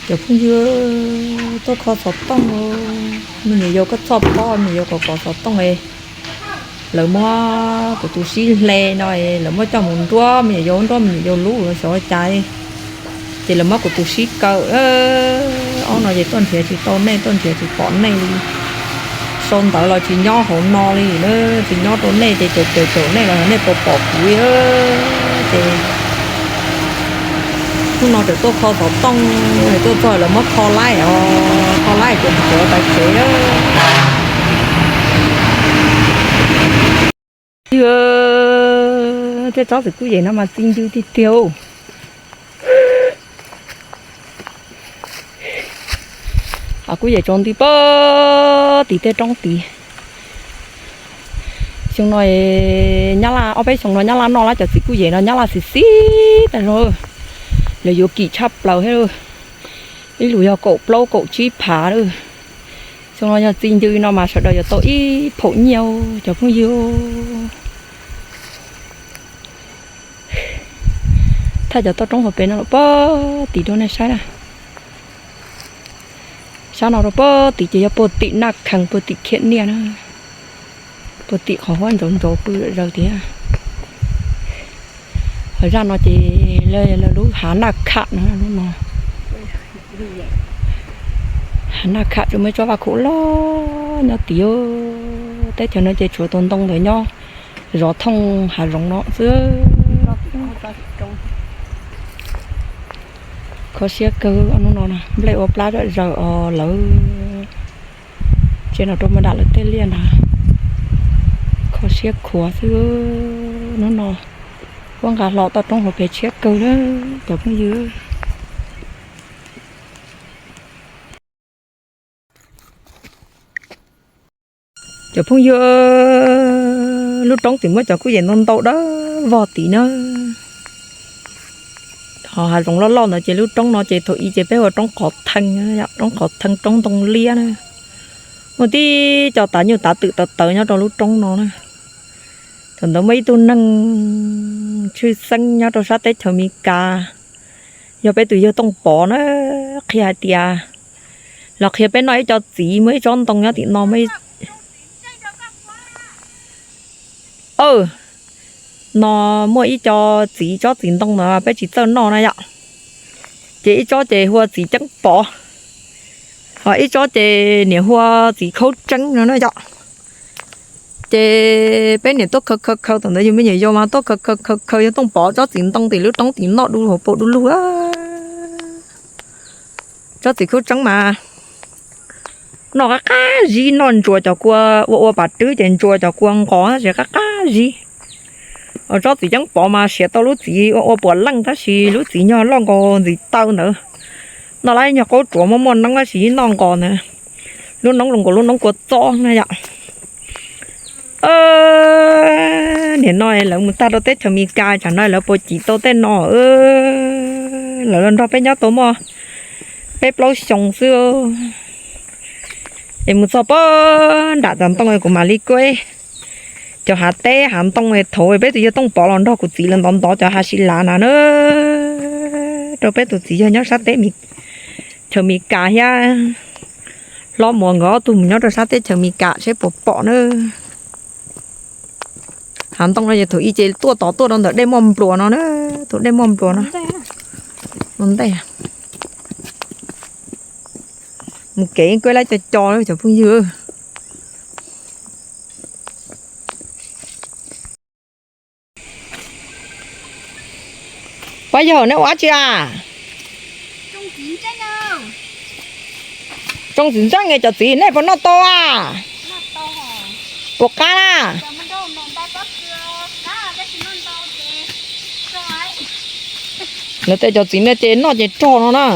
Cov phooj ywg, tuaj kho xov tooj, me nyuam yaus koj txhoj pob, me nyuam yaus kom kov xov tooj es lawv muab kuv tus sib hle no es lawv muab coj mus nruab, me nyuam yaus nruab me nyuam yaus lub xyov ua cas, ces lawv muab kuv tus sib kaw. Ob no ces tuaj nrhiav tsis tau nej, tuaj nrhiav tsis pom nej li. Sau ntawv los tsis nyob hauv no li na, tsis nyob rau nej ces caum caum caum nej los nej puas pom kuv li. Ces hnub no tseem tuaj kho xov tooj, tuaj txog lawv muab kho laib os, kho laib ces mus tsev tas tsev. Tej tsob txiv kuj yem no mas txi ncw tiag tiag. Kuj yem tsaus nti pag tim tej roob tid. Xyoo no, Nyab Laj, ob peb xyoo no Nyab Laj noj lab cov txiv kuj yem no Nyab Laj xis xis tas zog, lawv yuav kim tshaj plaws thiab. Ib lus yog kaum plaub kaum tsib phav lawm. Xyoo no yog txi ncw no mas sawv daws yuav tau ib phaum nyiaj cov phooj ywg. Thaj cov toj roob hauv pes no los pag tim rau nej saib na. Sab no rau pag tim ces yog puag tim Naj Khees puag tim Khiam Niaj na. Puag tim qhov huab ntsaus ntsaus pw zaws tiag. Hauv zaj no ces lawv lub hav Naj Kham no, lub no hav Naj Kham tsuas muaj tsob vaj khaum loj nyob tid. Teb chaws no ces tshuav tus ntoo ntawd nyob zov thooj hav zoov no xwb. Kho siab kawg hnub no, nplej ua plab zom zaws os lawv. Tsev no rau mus dam lawv tej liaj na. Kho siab khuav xwb hnub no. Huab nqa hlo toj roob hauv pes tshiab kawg na cov phooj ywg. Cov phooj ywg, lub roob tim muab cov kuj yem ntau ntau dawb vog tid na. Ho hav zoov loj loj ntawd ces lub roob no ces thaum ub ces peb hu ua roob qhov thee, roob qhov thee roob ntoo liab na. Muaj tib co tav nyuj tav twm tawv tawv nyob rau lub roob no na. Thaum ntawd muaj ib tug neeg tshwj xeeb nyob rau sab teb chaws Amelikas, yog peb tus yawg Tooj Pov na, qhia hais tias los qhia peb noj ib co txiv, muaj ib tsob ntoo nyob tim no, no muaj ib co txiv, tsob txiv ntoo no peb tsis txawj noj na yom. Ces ib tsob ces hu ua txiv ceeb pov, ho ib tsob ces niam hu ua txiv khaub tseeb no na yom. Ces peb niam tuaj khaws khaws khaws, thaum ntawd yus me nyuam yaus mas tuaj khaws khaws khaws khaws yawg Tooj Pov tsob txiv ntoo tim lub roob tim noj du hauv paus du lug. Tsob txiv khaub tseeb mas noj qab qab zib, noj ntsuas cov kua, ua ua pas rwb ces ntsuas cov kua nqos tab sis qab qab zib. Tsob txiv ceeb pov mas siav tau lub txiv ua ua puav leej tab sis lub txiv nyog loj nkaus ntxiv taw ntawd. Noj lab nyuag qaub tsuav muaj muaj noob tab sis noj nqos ntawd, lub noob zoo nkaus lub noob kua txob na yom. Nim no lawv mus tag rau teb chaws Amelikas, tsam no lawv puas cim tau tej no. Lawv los nrog peb nyob tau muaj peb plaub xyoo xwb. Es mus txog pag nram txav ntoo kuv mam li kuj cov hav teb hav ntoo thaum peb tus yawg Tooj Pov los nrog kuv txiv lawv ntov ntov cov hav si lav na na, rau peb tus txiv yawg nyob sab teb chaws Amelikas thiab. Hlob Muas nkawd ob tug mus nyob rau sab teb chaws Amelikas seb puas pom na. Hav ntoo no ces thaum ub ces tuaj tod tuaj rau ntawm dej muaj npluas no na, tus dej muaj npluas no. Ua ntej mus kev kuj lab co co cov phooj ywg. Pab yawg, nej ua dab tsi a? Tsoo txiv ntseej, cov txiv nej puas noj tau a? Puas qab na? Lawv tej cov txiv no ces noj ces rog no na.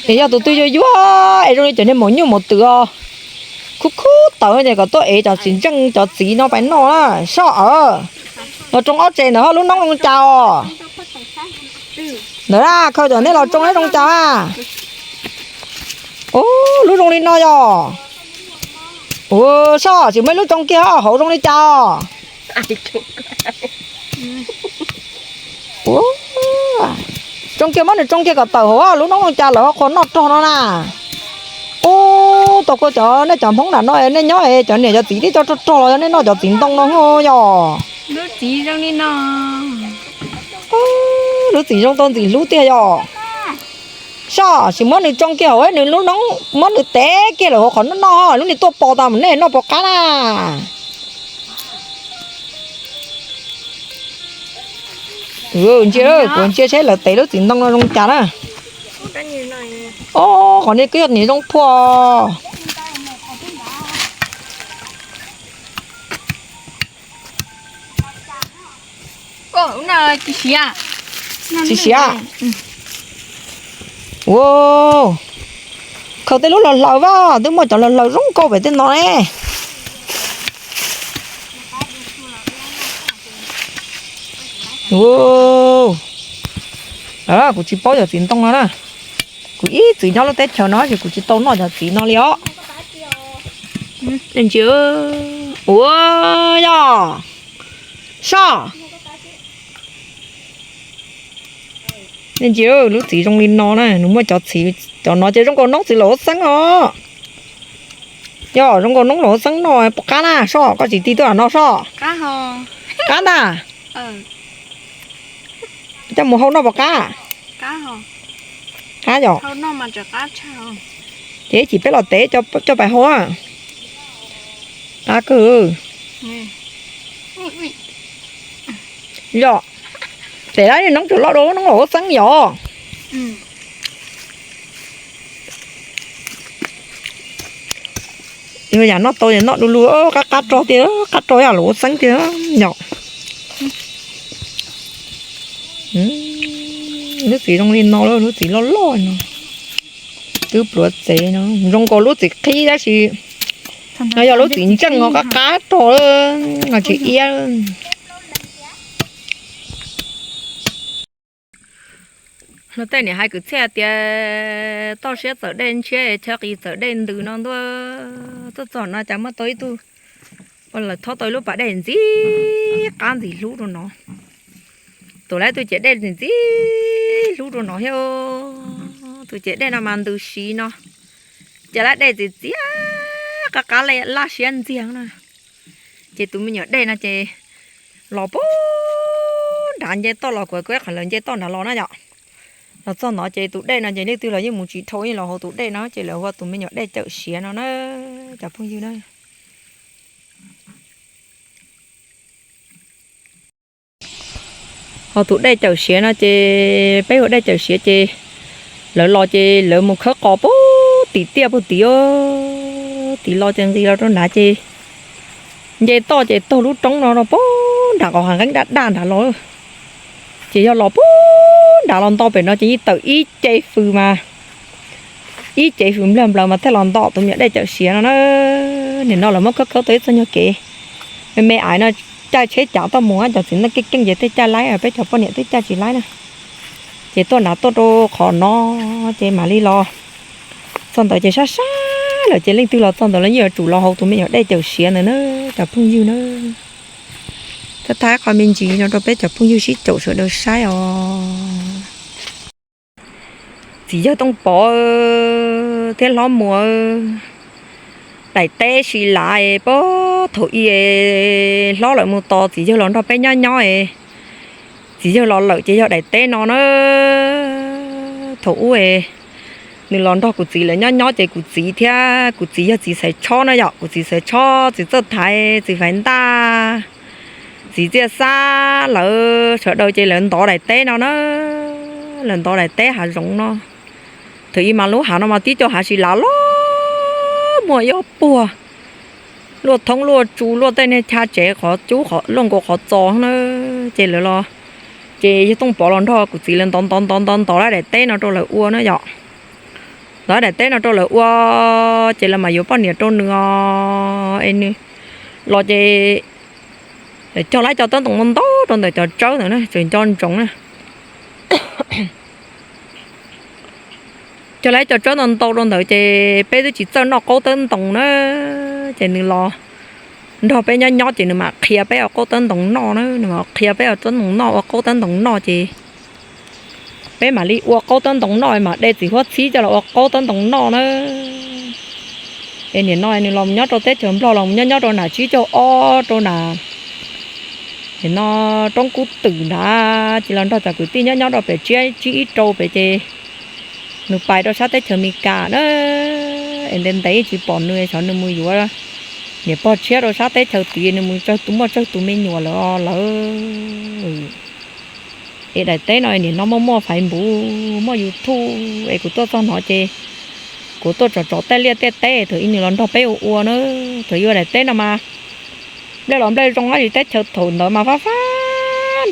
Es yog tus twg yuag yuag es zoo li cov niag maum nyuj maum twm os, khub khub tawv ces kom tuaj ev cov txiv ntseej cov txiv no pais noj na. Soj aw, los tsoo ob tsev ntawd ho lub noob zoo cas os. Ntawd na, khaws cov nej los tsoo neb zoo cas a. Ua lub zoo li no yog. Ua soj, tsis muaj ib lub tsoo kiag hauv zoo li cas os. Tsoo kiag, muab nws tsoo kiag kom tawm hauv lub noob zoo cas lawv ho qhuas noj rog no na. Ub, tau kuv cov, nej cov Hmoob nram no nej nyob cov niam cov txiv twb coj rog rog los yog nej noj cov txiv ntoo no yog. Lub txiv zoo tau ntxim hlub tiag yog. Soj, sim muab nws tsoo kiag hauv nws lub noob, muab nws tev kiag lawm hauv qhov noj noj, lub niag tuaj pos tas mus nej noj puas qab na. Ntsia, kuv ntsia saib lawv tev lub txiv ntoo no zoo cas na. Ob, qhov niag kwj yog niag zoo phua. Tsis siav. Ua, khaws tej lub los hlaws vas, twb muaj cov los hlaws zoo nkauj pem tej no ne. Kuv tsis paub cov txiv ntoo no na. Kuv ib txwm nyob lub teb chaws no ces kuv tsis tau noj cov txiv no li os. Ntsia, ua, yog soj. Nej ntsia, lub txiv zoo li no na, nws muaj cov txiv, cov no ces zoo nkaus noob txiv laum huab xeeb os. Yog zoo nkaus noob laum huab xeeb no puas qab na soj, koj tsis tig tuaj no soj. Qab ntag. Coj mus hau noj puas qab? Qab yom. Ces ib chim peb los tev coj pais hau. Qab kawg. Yog, tev lawm noob tsuas loj dua noob laum huab xeeb yom. Yog yam noj tau ces noj du lug, qab qab rog tiag, qab rog yam laum huab xeeb tiag yom. Lub txiv zoo li no, lub txiv loj loj no, twb pluav txev no, zoo nkaus lub txiv qhib tab sis no yog lub txiv ntseej no, qab qab rog no tsis iab. Luag tej niam hais kwv txhiaj tias toj siab txawm dej ntshiab, chaw qis txawm dej ntws no ntuj. Tuaj txog no cas muaj tau ib tug, lawv thob tau ib lub pas dej ntxim qab ntxim hlub rau no. Tus lawv tus ciam dej ntxim ntxim hlub rau no thiab. Tus ciam dej no mas ntws siv no, ciam lab dej txias txias qab qab laj siab ntxiag na. Ces tus me nyuam dej no ces los puag nrad nce toj los, kuv kuv qhov lawv nce toj nrad los na yom. Los txog no ces tus dej no ces leej twg los yeej mus tsis dhau, yeej los hauv tus dej no ces lawv hu ua tus me nyuam dej cawm siav no na, cov phooj ywg na. Hauv tus dej cawm siav no ces peb hu dej cawm siav ces lawv los ces lawv mus khawb qos puag tim tiaj puag tim, tim los ces nqis los rau nrad ces nce toj ces taug lub roob no rau puag nram qhov hav nqeeb daj daj nrad los. Ces yog los puag nrad los nto pem no ces yeej tawm ib ce fws mas, ib ce fws nplawg nplaws mas thiaj los nto tus me nyuam dej cawm siav no na. Nim no lawv muab khawb khawb tau ib txoj nyuag kev me me aiv no, caij tsheb cav toj mus, cov txiv neej keej keej ces tej caij laib, peb cov poj niam twb caij tsis laib na. Ces tuaj nrad tuaj rau qhov no ces mam li los. Txog ntawd ces sab sab lawm ces leej twg los txog ntawd los yeej yuav tsum los hauv tus me nyuam dej cawm siav ntawd na, cov phooj ywg na. Thab thab qhov me ntsis no rau peb cov phooj ywg sib caum sawv daws saib os. Txiv yawg Tooj Pov thiab Hlob Muas, daim teb si lav es puag thaum ub es hlob lawv mus tos txiv yawg los nrog peb nyob nyob es txiv yawg los lawm ces yog daim teb no na. Thaum ub es nws los nrog kuv txiv lawv nyob nyob ces kuv txiv thiab kuv txiv yog txiv Xaiv Tshob na yom, kuv txiv Xaiv Tshob, txiv Txawj Thaiv, txiv Faiv Ntaj, txiv Txiaj Xab lawv sawv daws ces lawv ntov daim teb no na. Lawv ntov daim teb hav zoov no. Thaum ub mas lub hav no mas tib co hav si lav loj muaj ib ob puag, luaj thoob luaj tsu luaj tej niag chaw tsev qhov cub luaj nkaus qhov txos na. Ces lawv los, ces yawg Tooj Pov los nrog kuv txiv lawv ntov ntov ntov ntov ntov lawv daim teb no rau lawv ua na yom. Ntov daim teb no rau lawv ua, ces lawv mam yuav poj niam rau nws os. Es nws los ces cog lawv cov tawb ntoo ntau ntau rau ntawm cov tsawb ntawd na, tseem nco ntsoov na. Cog lawv cov tsawb ntau ntau rau ntawd ces peb twb tsis txawj noj qaub tawb ntoo na, ces nws los nrog peb nyob nyob ces nws mam qhia peb ua qaub tawb ntoo noj na, nws mam qhia peb ua tawb ntoo noj, ua qaub tawb ntoo noj ces Peb mam li ua qaub tawb ntoo noj, mam de txiv huab txhib coj los ua qaub tawb ntoo noj na. Es nim no nws los nyob rau teb chaws Nplog los nyob nyob rau nram tsib caug ob rau nram, nim no roob kub twm nrad ces los nrog cov kwv tij nyob nyob rau pem tsib ib rau pem ces nws pais rau sab teb chaws Amelikas na. Es ntev ntev tsis pom nws, xyov nws mus yuav niam pog tshiab rau sab teb chaws tid, nws mus tsawg tus, muaj tsawg tus me nyuam lawm lawm. Es daim teb no nim no muaj muaj Facebook, muaj YouTube, es kuv tuaj txog no ces kuv tuaj tsom tsom tej liaj tej teb thaum ub nws los nrog peb ua ua na. Thaum ub daim teb no mas nplej los nplej zoo dab tsi, teb chaws thaum ntawd mas fab fab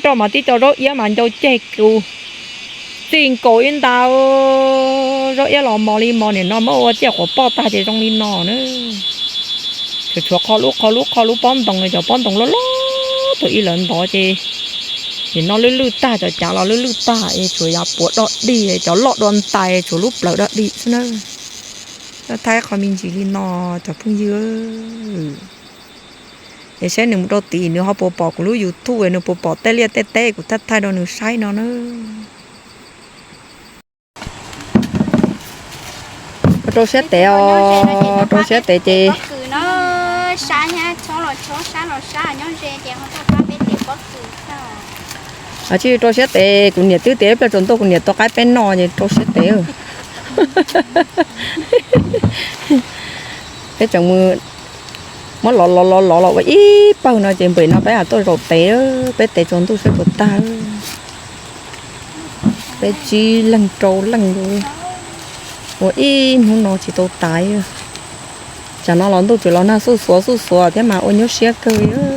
nroj mas tib co zaub iab mas ncau ceg kus txij nkaus ib nta. Zaub iab los mos li mos, nim no muab ua ciaj quav poj tag ces zoo li no na. Tshuav tshuav qho lub qho lub qho lub pob ntoo, cov pob ntoo loj loj thaum ub lawv ntov ces nim no lwj lwj tag, cov cav los lwj lwj tag es tshuav yav puav dog dig, cov loj dua ntais tshuav lub plawv dog dig xwb na. Thaij qho me ntsis li no cov phooj ywg. Es saib nws mus rau tid nws ho puas pom kuv lub YouTube, nws puas pom tej liaj tej teb kuv thaij thaij rau nws saib no na. Rau siab tes os, rau siab tes ces, tsis rau siab tes, kuv niam twb tias ib pliag tsaus ntuj kuv niam tua qaib peb noj ces rau siab tes. Peb tseem mus muab lov lov lov lov los ua ib pawg no ces npem no peb mam tuaj zaum tes, peb tes tsaus ntuj sab puas tag. Peb tsib leeg rau leej ua ib hnub no tsis tau tas. Tsam no los ntuj tseem los nag xuj xuav xuj xuav thiab mas ua nyuaj siab kawg.